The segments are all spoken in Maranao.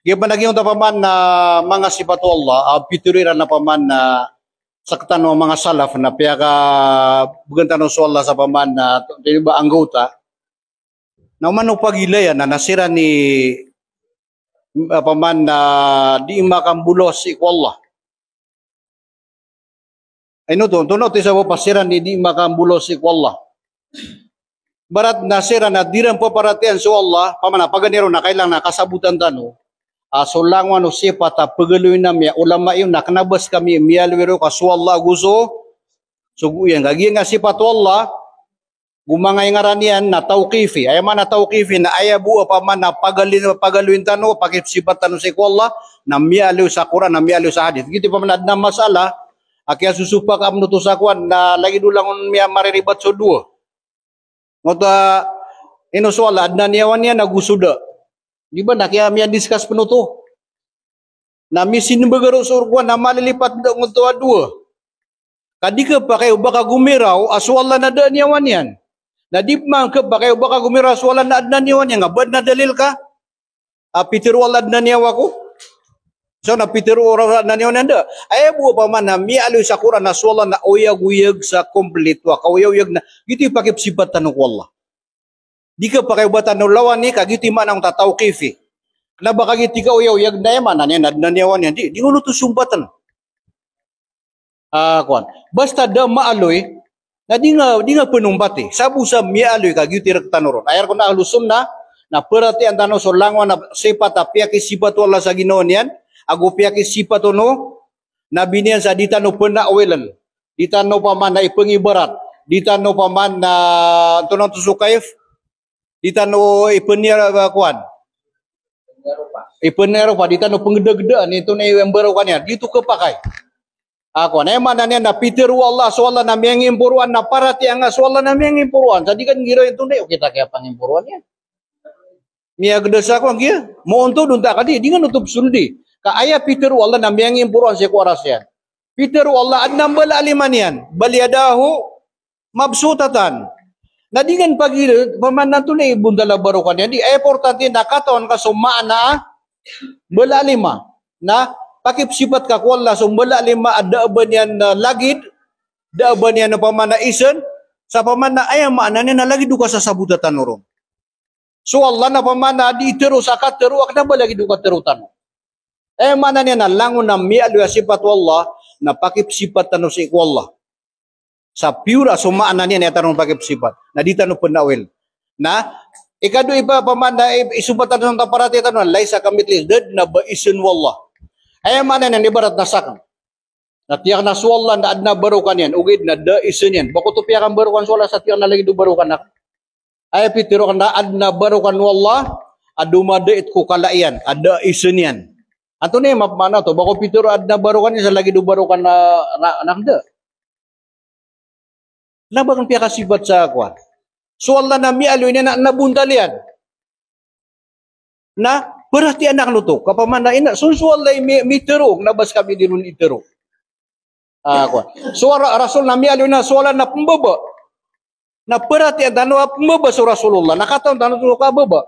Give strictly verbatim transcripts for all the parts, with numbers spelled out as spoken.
Giya pn a giyoto a paman na manga sipat o Allah a pitharo iran a paman na sktano a manga salaf na piyakabegan tano so Allah sa paman na, di ba, anggawta. Na oman o pagilayan na, na siran i, a paman na di makambolawas sii ko Allah. Ino oto, antonaa oto i sabap a siran i di makambolawas sii ko Allah? Ibarat na siran na di ran paparatiyayaan so Allah, paman a paganay ron na kailangan na kasabotan tano a so langowan o sipat a pagaloyin ami a ulama iyan na kna ba skami miyaaloy roo ka so Allah ago so sogo iyan. Ka giya nga sipat o Allah, go manga ingaran iyan na tawqifi. Aya maana tawqifi na aya bo a paman na pagalin, pagaloyin tano, pakipsipat tano sii ko Allah, na miyaaloy sa Qur'an, na miyaaloy sa hadith. Giyoto i paman a adn a masala a kiyasosopak a pn oto sa kowan na lagid o langon miyamariribat so dowa. Ngoto a, ino so Allah, adn a niyawa niyan ago so da. Di ba na kiya miyadiscuss pn oto. Na misinmbag a roo so kowan na malilipat da ngoto a dowa. Ka di khapakay o ba ka gomiraw a so Allah na da a niyawa niyan. Na di pman khapakay o ba ka gomiraw a so Allah na adn a niyawa niyan. Nga ba adn a dalil ka a pitharo o Allah a adn a niyawa ko? So na pitharo o Allah a adn a niyawa niyan, da. Aya bo a paman na miyaaloy sa Qur'an a so Allah na oyagoyag sa kompleto a kaoyagoyag na giyoto i pakipsipat tano ko Allah. Di khapakay o ba tano lawani, ka giyoto i maana o tawqifi. Kna ba ka giyoto i kaoyagoyag na aya maana niyan na adn a niyawa niyan, di, di ngka oto sombatn. A, kowan. Basta da maaloy, na di nga, di nga pnombati. Sabo sa miyaaloy ka giyoto i rktano ron. Aya rk o Ahlus Sunnah, na paratiyayaan tano so langowan a sipat a piyakisipat o Allah sa ginawa niyan, ago piyakisipat o Nabi niyan sa di tano pnawiln. Di tano paman na ipngibarat. Di tano paman na, antonaa oto so kayf? Di tano ipniyar-, a, kowan. Ipniyaropa, di tano pnggdagdaan, ito na iyan barokan iyan. Di oto khapakay. A, kowan, aya maana niyan na pitharo o Allah, so Allah na miyangimporoan, na paratiyayaan nga so Allah na miyangimporoan. Sa di ka nggiraw iyan oto na, o kita kiyapangimporoan iyan. Miyagda sa kowan giya. Moontod onta ka di, di nga oto psondi. Ka aya pitharo o Allah na miyangimporoan sii ko aras iyan. Pitharo o Allah, adn a mbala a lima niyan. Bal yadahu mabsutatan. Na di nga pagir-, paman na antonaa i bontal a barokan iyan. Di, aya importante na katawan ka so maana a mbala a lima. Na pakipsipat ka ko Allah so mbala a lima a da a ba niyan, a, lagid, da a ba niyan paman na isn, sa paman na aya maana niyan na lagid o kasasabota tano ron. So Allah na paman na di itharo sa katharo a kna ba lagid o katharo tano. Aya maana niyan na langon a miyaaloy a sipat o Allah, na pakipsipat tano sii ko Allah. Sa pure a so maana niyan a tano pakipsipat. Na di tano pnawil. Na, ikadowa i paman na i-, isombat tano sa paratiyaya tano na laysa kamithlihi, da dn a ba isn o Allah. Aya maana niyan ibarat na sakn. Na tiyak na so Allah na adn a barokan iyan, ogaid na da isn iyan. Ba ko oto piyakambarokan so Allah sa tiyak na lagid o barokan akn? Aya pitharo akn na adn a barokan o Allah a domadait ko kala iyan, a da isn iyan. Antonaa i mapmaana oto? Ba ko pitharo adn a barokan iyan sa lagid o barokan a, na, na akn, da. Na ba akn piyakasipat sa kowan. So Allah na miyaaloy niyan na, na bontal iyan. Na paratiyayaan akn oto. Ka paman na ino, so, so Allah i mi-, mitharo, kna ba skami di ron itharo. A, kowan. So Ra-, Rasul na miyaaloy na so Allah na pmbaba. Na paratiyayaan tano a pmbaba so Rasulullah. Na katawan tano so kababa.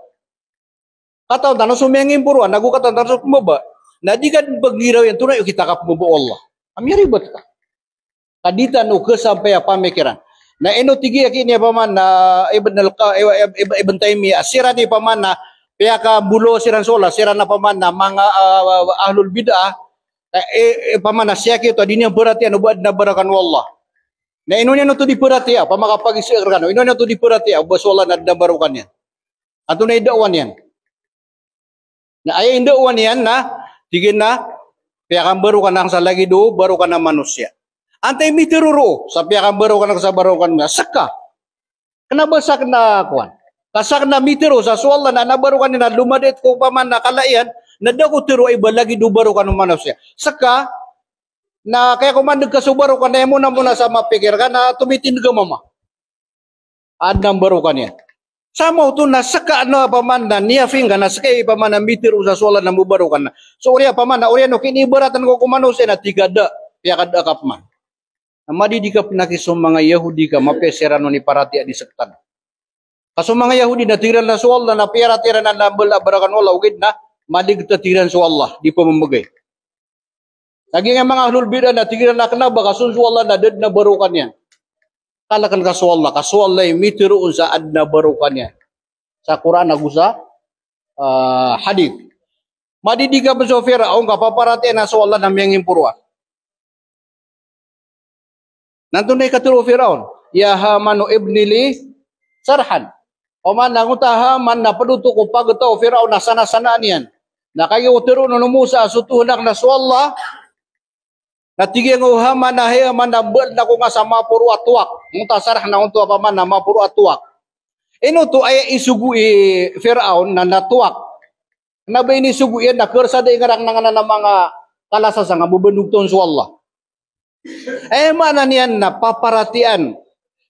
Katawan tano so miyangimporoan, ago katawan tano so pmbaba. Na di ka pnggiraw iyan oto na, o kita kapmbaba o Allah. A miyaribat ka. Ka di tano kasampay a pamikiran. Na ino tig iyan kini paman na Ibn al-Qa-, Ib-, Ib-, Ibn Taymiyyah, siran i paman na piyakambolawas iran so Allah, siran a paman na manga, a, ahlul bid'ah, e, e, paman na siyaki oto a di niyan paratiyayaan o ba adn a barokan o Allah. Na ino niyan oto di paratiyaya, paman ka pagiza rkano, ino niyan oto di paratiyaya o ba so Allah na adn a barokan iyan. Antonaa i da'wa niyan? Na aya inda'wa niyan na, tig iyan na, piyakambarokan akn sa lagid o barokan a manosiya. Antaa i mitharo roo sa piyakambarokan akn sa barokan a manosiya? Ska. Kna ba sakn a kowan. Ka sakn a mitharo sa so Allah na adn a barokan iyan na domadait ko paman a kala iyan, na da ko tharoa i ba lagid o barokan o manosiya. Ska, na kaya ko mandg ka so barokan na aya mona-mona sa mapikir ka na tomitindg a mama. Adn a mbarokan iyan. Sa maoto na ska na paman na niyafi ngka na ska i paman a mitharo sa so Allah na mbarokan na. So oriyan paman na oriyan o kinibaratn ko ko manosiya na tig ka da, piyakada ka pman. Na madidi ka pn aki so manga Yahudi ka mapiya siran on i paratiyaya di sktano. Ka so manga Yahudi na tig iran na so Allah na piyaratiyaya iran a mbala a barokan o Allah, ogaid na Maligtad iran so Allah, di pamamagay. Lagid iyan manga ahlul bid'ah na tig iran a kena ba ka so Allah na da den a barokan iyan. Kaleken ka so Allah, ka so Allah i mitero on sa aden a barokan iyan. Sa Qur'an ago sa, ah, hadith. Madidi ka bo so Firaun ka paparatiyayaan a so Allah na miyangimporo. Na antonaa i katero o Firaun? "Ya Hamanu ibni li sarhan." Opama na ngota Haman na ped oto ko pagetaw o Firaun na sana-sanaan iyan. Na kagiya o teroon o Musa a so Tohan aken na so Allah, na tig iyan o Haman a, "Hay Haman, na mbaalen ako nga sa maporo a towak." Ngota sarh na onto opama na maporo a towak. Ino oto aya isogo i Firaun na, na towak? Kena ba inisogo iyan na kersada i ngarak na nganan a manga kalasa sa nga bebandog ton so Allah. Aya maana niyan na paparatiyayaan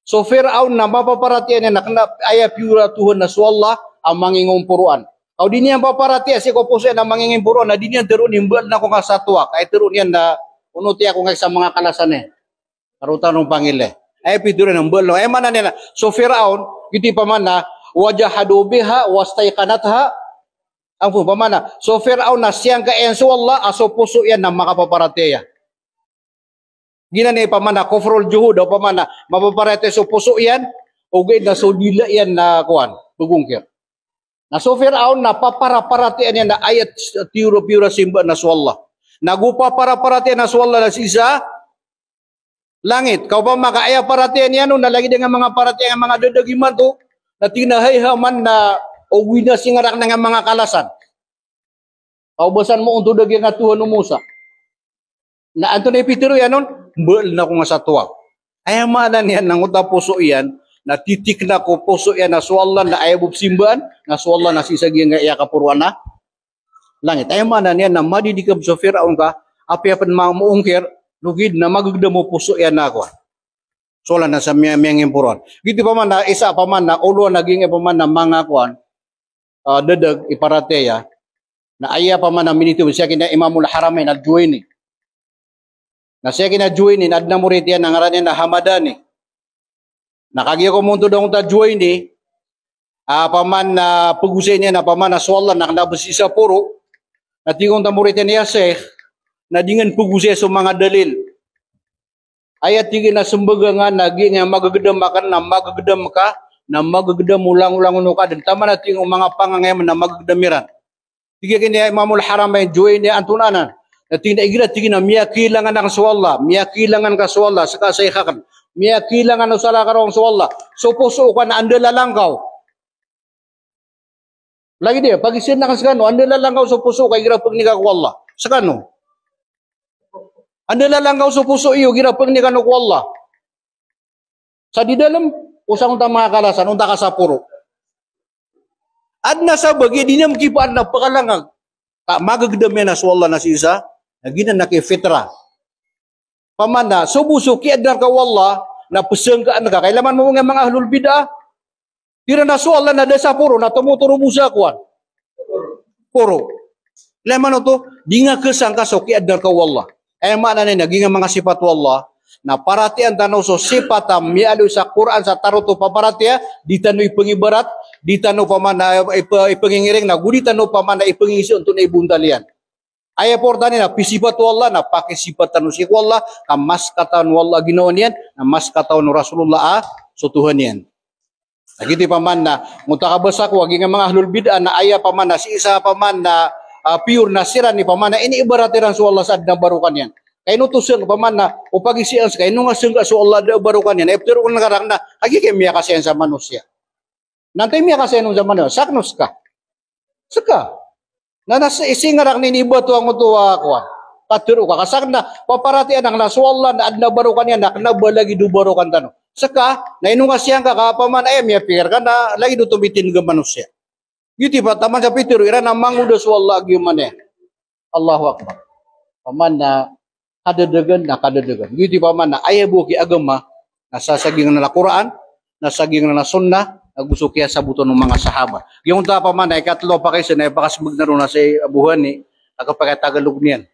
so Firaun na mapaparatiyaya niyan na kena aya piyor a Tohan na so Allah a mangingomporoan. Ka o di niyan paparatiyaya sii ko poso iyan a mangingimporoan na di niyan teroon i mbaalen ako nga sa towak. Aya teroon iyan na onoti ako nga sa manga kalasa ni. Karotan o pangila. Aya pitero iyan a mbaalen. Aya maana niyan na so Firaun, giyoto i opama na, "Wa jahadu biha wastaiqanatha anfusuhum." Opama na so Firaun na siyangka iyan so Allah a so poso iyan na makapaparatiyaya. Giyanan i opama na kufrul juhud, opama na mapaparatiyaya so poso iyan, ogaid na so dila iyan na kowan, pegongkir. Na so Firaun na paparaparatiyayaan iyan na aya tiyor, piyor a simba na so Allah. Na go paparaparatiyayaan na so Allah na sii sa langit. Ka opama ka aya paratiyayaan iyan on na lagid iyan a manga paratiyaya a manga dadag imanto, na tig iyan a, "Hay Haman, na ogaid na sii ngarak na nga manga kalasan." Ka o basan mo onto da giya nga Tohan o Musa. Na antonaa i pitero iyan on? "Mbaalen ako nga sa towak." Aya maana niyan na ngota poso iyan na titikna ko poso iyan na so Allah na aya bo pesimbaan na so Allah na sii sa giya nga aya kaporoan a langit. Aya maana niyan na madidi ka bo so Firaun ka apiya pen ma-, maongkir, ogaid na magegedam o poso iyan na kowan, so Allah na sa miya-, miyangimporoan. Giyoto i opama na isa, opama na olowan a giya nga opama na manga kowan, ah, dadag i paratiyaya, na aya opama na minitero, siyaki na Imamul Haramain Al-Juwaini. Na siyaki na Juwaini na aden a morit iyan a ngaran iyan na Hamadani. Na kagiya ko monto da ngota Juwaini, ah, opama na pegosay niyan, opama na so Allah na kena bo sii sa poro. Na tig o ngota morit iyan, "Ya Sheikh, na di ngan pegosaya so manga dalil. Aya tig iyan a sembagangan na giya nga magegedam aken, na magegedam ka, na magegedam o langolangon o kaden. Taman a tig iyan o manga pangangayam na magegedam iran." Tig iyan kini a Imamul Haramain Juwaini, "Antonaa anan?" Na tig iyan a, "Igira tig iyan a miyakilangan aken so Allah, miyakilangan ka so Allah, seka a Sheikh aken, miyakilangan o salakaw aken so Allah, so poso ko na anda lalangkaw?" Lagid iyan, pagisain aken sekano, anda lalangkaw so poso ko igira pengni ka ko Allah? Sekano. Anda lalangkaw so poso iyo igira pengni kano ko Allah? Sa di dalem, o sangkoto a manga kalasan, onta ka sa poro. Aden a sabagi, di niyan kipa aden a pekalangag. Ka magegedam iyan a so Allah na sii sa, na giyanan a kifitrah. Opama na, so bo so kiyaden ka o Allah, na pesengkaan ka. Kailaman mo nga manga ahlul bid'ah. Tig iran a so Allah na da sa poro, na tomotoro bo sa kowan, poro. Ilay man oto, di nga kesangka so kiyaden ka o Allah. Aya maana niyan na giya nga manga sipat o Allah na paratiyayaan tano so sipat a miyaaloy sa Qur'an sa tarotop a paratiyaya, di tano ipengibarat, di tano opama na ipe-, ipengingiring, na go di tano opama na ipengisi onto na ibontal iyan. Aya portani na pisipat o Allah, na pakisipat tano sii ko Allah, ka mas katawan o Allah a ginawa niyan, na mas katawan o Rasulullah a so Tohan iyan. Na giyoto i opama na, ngota kabasa ko a giya nga manga ahlul bid'ah na aya opama na sii sa opama na, ah, piyor na siran i opama na iniibarat iran so Allah sa aden a barokan iyan. Ka ino oto sengka opama na, o pagisiyang seka, ino nga sengka so Allah a da a barokan iyan. Aya petero ken ngarak na, kagiya miyakasiyang sa manosiya. Na antai miyakasiyang on sa manosiya? Sakn o seka? Seka. Na, na sii, sii ngarak na inibatowan oto a kowan, katero ka, ka sakn na paparatiyayaan aken a so Allah na aden a barokan iyan, na kena ba lagid o barokan tano. Seka, na ino nga siyangka ka opama na aya miyapikir ka na lagid oto mitindeg a manosiya. Giyoto i opama taman sa pitero iran a mangoda so Allah a giya man iyan. Allahu Akbar. Opama na kadedegan, na kadedegan. Giyoto i opama na aya bo ki agama, na sa sagiyan a Qur'an, na sagiyan a sunnah, na go so kiyasabotan o manga sahaba. Giyoto opama na ikatlo a pakaiza na ipakasmbag na ron na si Abu Hani, na kapakay Tagalog niyan.